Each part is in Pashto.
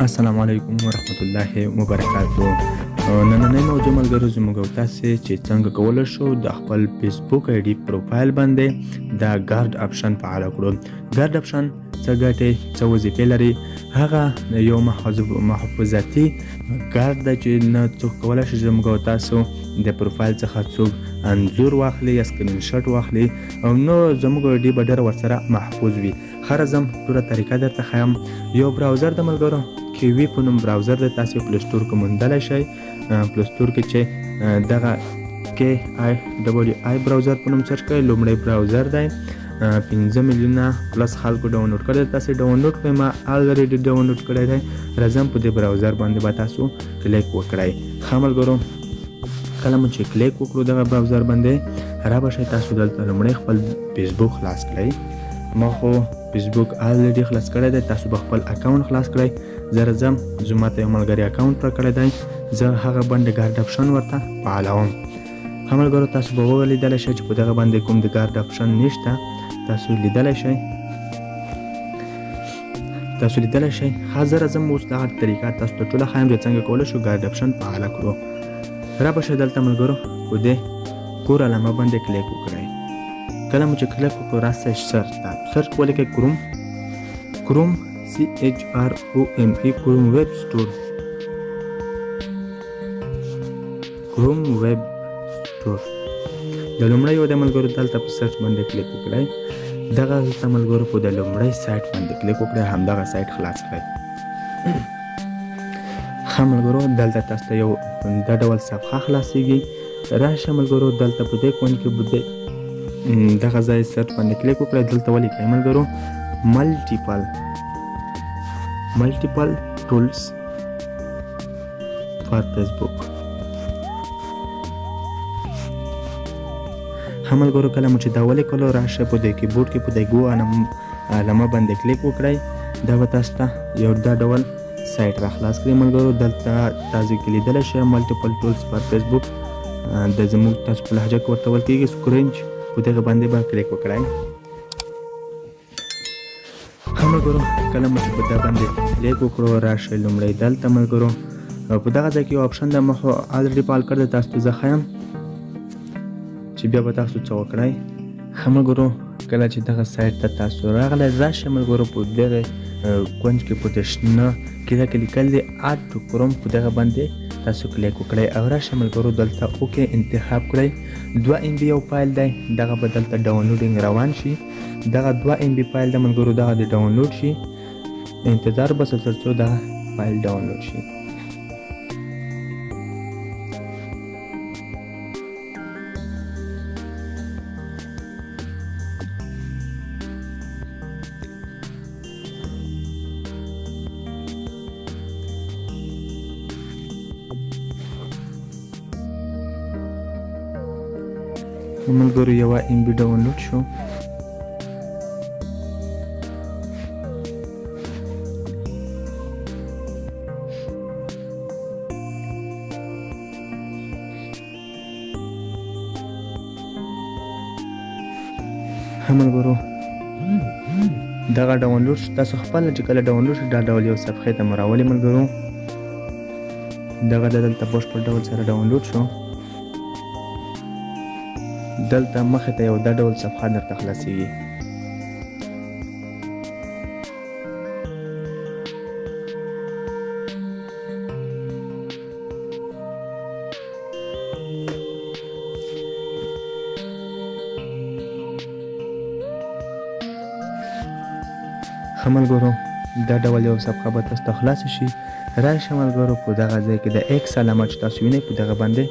السلام علیکم ورحمت الله وبرکاتو. نننۍ موضوع ملګرو زموږ او تاسې چې څنګه کولی شو د خپل فیسبوک آی ډي پروفایل باندې د ګارد اپشن فعال کړو. ګارد اپشن څه ګټې، څه وظیفې لري؟ هغه یو محافظتي ګارد دی چې نه څوک کولی شي زموږ او تاسو د پروفایل څخه څوک انځور واخلي یا سکرین شاټ واخلي، او نو زموږ آی ډي به ډېره ورسره محفوظ وي. ښه راځم، ټوله طریقه درته ښیم. یو براوزر د ملګرو کیوي په نوم براوزر دی، تاسو پلی سټور کې موندلی شئ. پلی سټور کې چې دغه کی آی ډبلیو آی براوزر په نوم سرچ کړئ، لومړی براوزر دی، 5 میلیونه پلس خلکو ډاونلوډ کړی. تاسو ډاونلوډ کړئ، ما الریډي ډاونلوډ کړی دی. راځم، په دې براوزر باندې به تاسو کلیک وکړئ. ښه ملګرو، کله مو چې کلیک وکړو دغه براوزر باندې، را به شئ. تاسو دلته لومړی خپل فیسبوک خلاص کړئ. ما خو فیسبوک الریډي خلاص کړی دی، تاسو به خپل اکاونټ خلاص کړئ. زه راځم، زما ته یو ملګري اکاونټ راکړی دی، زه هغه باندې ګارد اپشن ورته فعالوم. ښه ملګرو، تاسو به ولیدلی شئ چې په دغه باندې کوم د ګارد اپشن نشته. تاسو لیدلی شئ، تاسو لیدلی شئ. ښه، زه راځم، اوس دغه طریقه تاسو ته ټوله ښایم چې څنګه کولی شو ګارد اپشن فعاله کړو. را به شئ دلته ملګرو، په دې کور علامه باندې کلیک وکړئ. کله مو چې کلیک وکړو، راسئ سرچ ته، سرچ ولیکئ کروم، کروم سی ایچ آر او ایم ای، کروم ویب سټور، کروم ویب سټور د لومړی یو د ملګرو. دلته په سرچ باندې کلیک وکړئ. دغه دلته ملګرو په د لومړی سایټ باندې کلیک وکړئ، همدغه سایټ خلاص کړئ. ښه ملګرو، دلته تاسو ته یو دا ډول صفحه خلاصیږي. راشه ملګرو، دلته په دې کونج کې په دې دغه ځای سرچ باندې کلیک وکړئ. دلته ولیکئ ملګرو ملټیپل ټولز فار فیسبوک. ښه ملګرو، کله مو چې دا ولیکلو، راشه په دې کیبورډ کې په دې ګو علامه باندې کلیک وکړئ. دا به تاسو ته یو دا ډول سایټ را خلاص کړي. ملګرو، دلته تاسو کې لیدلی شئ ملټیپل ټولز فار فیسبوک، د زموږ تاسو په لهجه کې ورته ویل کېږي سکرینچ. په دغه باندې به کلیک وکړئ. ښه ملګرو، کله مو چې په دا باندې کلیک وکړو، راشئ لومړی دلته ملګرو په دغه ځای کې یو اپشن ده، ما خو الریډي فعال کړی دی، تاسو ته زه ښیم چې بیا به تاسو څه وکړئ. ښه ملګرو، کله چې دغه سایټ ته تاسو راغلی، راشئ ملګرو په دغه کونج کې په دې شنه کیله کې لیکل دي اد ټو کروم، په دغه باندې تاسو کلیک وکړئ او راشئ ملګرو دلته اوکې انتخاب کړئ. 2 ایم بي یو فایل دی، دغه به دلته ډاونلوډینګ روان شي. دغه 2 ایم بي فایل د ملګرو، دغه د ډاونلوډ شي. انتظار بسه تر څو دغه فایل ډاونلوډ شي. ملګرو، یوه ایم بي ډاونلوډ شو. ښه ملګرو، دغه ډاونلوډ شو. تاسو خپله چې کله ډاونلوډ شو، دا ډول یو صفحې ته مو راولي. ملګرو، دغه د دلته بشپړ ډول سره ډاونلوډ شو. دلته مخې ته یو دا ډول صفحه درته خلاصیږي. ښه ملګرو، دا ډول یو صفحه به تاسو ته خلاصه شي. راشه ملګرو، په دغه ځای کې د ایکس علامه چې تاسو وینئ، په دغه باندې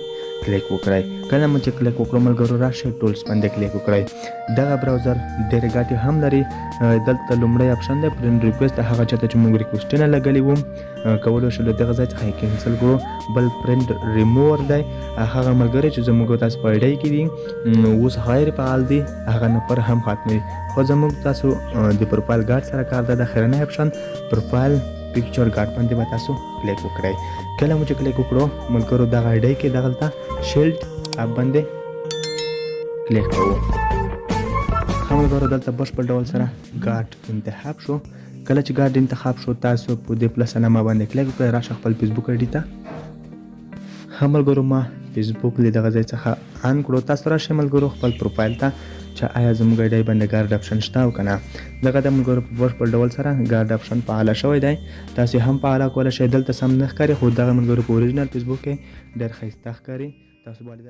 کلیک وکړئ. کله مو چې کلیک وکړو ملګرو، راشئ ټولز باندې کلیک وکړئ. دغه براوزر ډېرې ګټې هم لري. دلته لومړی اپشن دی پرنټ ریکویسټ، هغه چاته چې موږ ریکویسټونه لګلي وو، کولی شو له دغه ځای څخه یې کینسل کړو. بل پرنټ ریموور دی، هغه ملګری چې زموږ تاسو په ایډۍ کې دي، اوس غیر فعال دي، هغه نفر هم ختموي. خو زموږ تاسو د پروفایل ګارډ سره کار ده. د اخرنی اپشن پروفایل پکچر ګارډ باندې به تاسو کلیک وکړئ. کله مو چې کلیک وکړو ملګرو، دغه ایډۍ کې دغلته شیلډ اپ باندې کلیک کوو. ښه ملګرو، دلته بشپړ ډول سره ګارډ انتخاب شو. کله چې ګارډ انتخاب شو، تاسو په دې پلس علامه باندې کلیک وکړئ. راشه خپل فیسبوک آی ډي ته. ښه ملګرو، ما فیسبوک له دغه ځای څخه آن کړو. تاسو راشئ ملګرو خپل پروفایل ته چې آیا زموږ آی ډي باندې ګارډ اپشن شته او که نه. دغه د ملګرو په بشپړ ډول سره ګارډ اپشن فعاله شوی دی، تاسو هم فعاله کولی شئ. دلته سم نه ښکاري، خو دغه ملګرو په اوریجنل فیسبوک کې ډېر ښایسته ښکاري. تاسو باندې